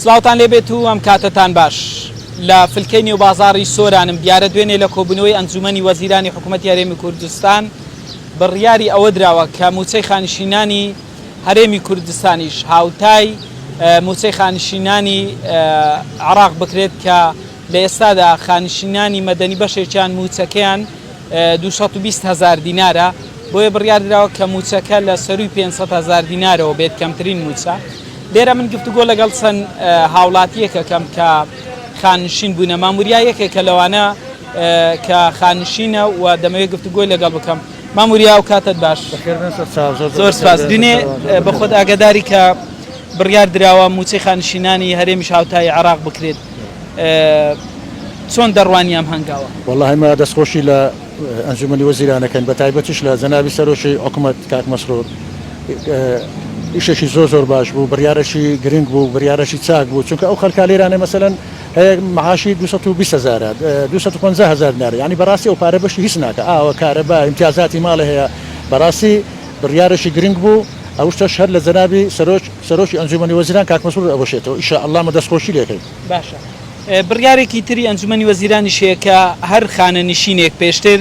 سڵاوتان لێبێت و ئەم کاتەتان باش. لە فلکەی نێوبازاڕی سۆرانم، دیارە دوێنێ لە کۆبوونەوەی ئەنجوومەنی وەزیرانی حکوومەتی هەرێمی کوردستان بڕیاری ئەوە دراوە کە مووچەی خانشینانی هەرێمی کوردستانیش هاوتای مووچەی خانشینانی عێراق بکرێت کە لە ئێستادا خانشینانی مەدەنی بەشێکیان مووچەکەیان 220 هەزار دینارە، بۆیە بڕیاردراوە کە مووچەکە لە سەرووی 500 هەزار دینارەوە بێت کەمترین مووچە. لێرە من گفتوگۆ لەگەڵ چەند هاوڵاتییەک ئەکەم کە خانشین بوونە، مام وریا یەکێکە لەوانە کە خانشینە و دەمەوێت گفتوگۆی لەگەڵ بکەم. مام وریا ئەو کاتەت باش. بەخێربێن سەرچاو، زۆر زۆر سپاس. دوێنێ بە خۆت ئاگاداری کە بڕیار دراوە مووچەی خانشینانی هەرێمیش هاوتای عێراق بکرێت. چۆن دەڕوانی ئەم هەنگاوە؟ وەڵاهی ئێمە دەستخۆشی لە ئەنجومەنی وەزیران ئەکەین بە تایبەتیش لە جەنابی سەرۆکی حکومەت کاک مەسرور ئیشێکی زۆر زۆر باش بوو بڕیارێکی گرنگ بوو بڕیارێکی چاک بوو چونکە ئەو خەڵکە لێرانە مەسەلەن هەیە معاشی 220 هەزارە 250 هەزار دینارە یعنی بەڕاستی ئەو پارە بەشی هیچ ناکە ئاوە کارەبا ئیمتیازاتی ماڵێ هەیە بەڕاستی بڕیارێکی گرنگ بوو ئەو شتەش هەر لە جەنابی سەرۆک سەرۆکی ئەنجومەنی وەزیران کاک مەسرور ئەوەشێتەوە ئیشاءاللە مە دەستخۆشی لێکەین. باشە بڕیارێکی تری ئەنجومەنی وەزیرانیش هەیە کە هەر خانەنشینێک پێشتر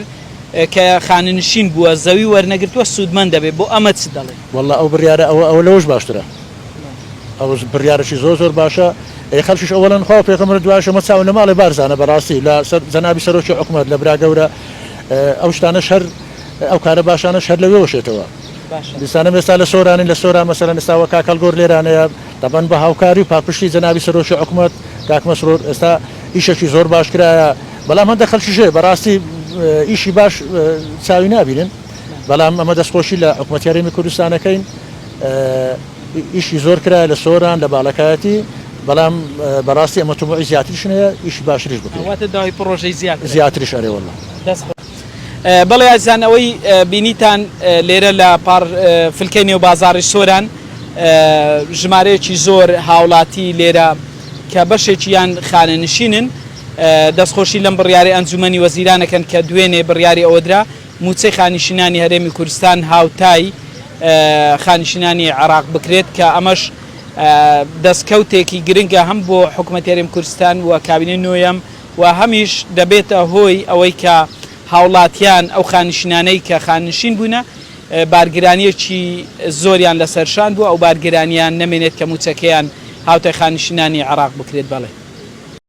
کە خانەنشین بووە زەوی وەرنەگرتووە سوودمەند دەبێت بۆ ئەمە چ دەڵێی؟ وەڵا ئەو بڕیارە ئەوە ئەوە لەوەش باشترە ئەوە بڕیارێکی زۆر زۆر باشە ئەی خەڵکیش ئەوەڵەن خوا و پێغەمبەر دوایش ئەمە چاو لە ماڵێ بارزانە بەڕاستی لە سەر جەنابی سەرۆکی حکومەت لە برا گەورە ئەو شتانەش هەر ئەو کارە باشانەش هەر لەوێوە شێتەوە دیسانم ئێستا لە سۆرانین لە سۆران مەسەلەن ئێستا وە کاک هەڵگۆر لێرانەیە تەبەن بە هاوکاری و پاڵپشتی جەنابی سەرۆکی حکومەت کاک مەسرور ئێستا ئیشێکی زۆر باش کرایە بەڵام هەندە خەلکیش هەیە بەڕاستی ئیشی باش چاوی نابینن بەڵام ئەمە دەستخۆشی لە حکومەتی هەرێمی کوردستان ئەکەین ئیشی زۆر کرایە لە سۆران لە باڵەکایەتی بەڵام بەڕاستی ئەمە تموعی زیاتریش هەیە ئیشی باشتریش بکرێت واتە داوای پڕۆژەی زیاتر زیاتریش ئەرێ واللە. دەست خۆش. بەڵێ ئازیزان ئەوەی بینیتان لێرە لە پاڕ فلکەی نێو بازاڕی سۆران ژمارەیەکی زۆر هاوڵاتی لێرە کە بەشێکیان خانەنشینن دەستخۆشی لەم بڕیارەی ئەنجومەنی وەزیران ئەکەن کە دوێنێ بڕیاری ئەوە درا مووچەی خانشینانی هەرێمی کوردستان هاوتای خانشینانی عێراق بکرێت کە ئەمەش دەستکەوتێکی گرنگە هەم بۆ حکومەتی هەرێمی کوردستان و کابینەی نۆیەم و هەمیش دەبێتە هۆی ئەوەی کە هاوڵاتیان ئەو خانشینانەی کە خانشین بوونە بارگرانیەکی زۆریان لەسەر شان بووە ئەو بارگرانیان نەمێنێت کە مووچەکەیان هاوتای خانشینانی عێراق بکرێت بەڵێ.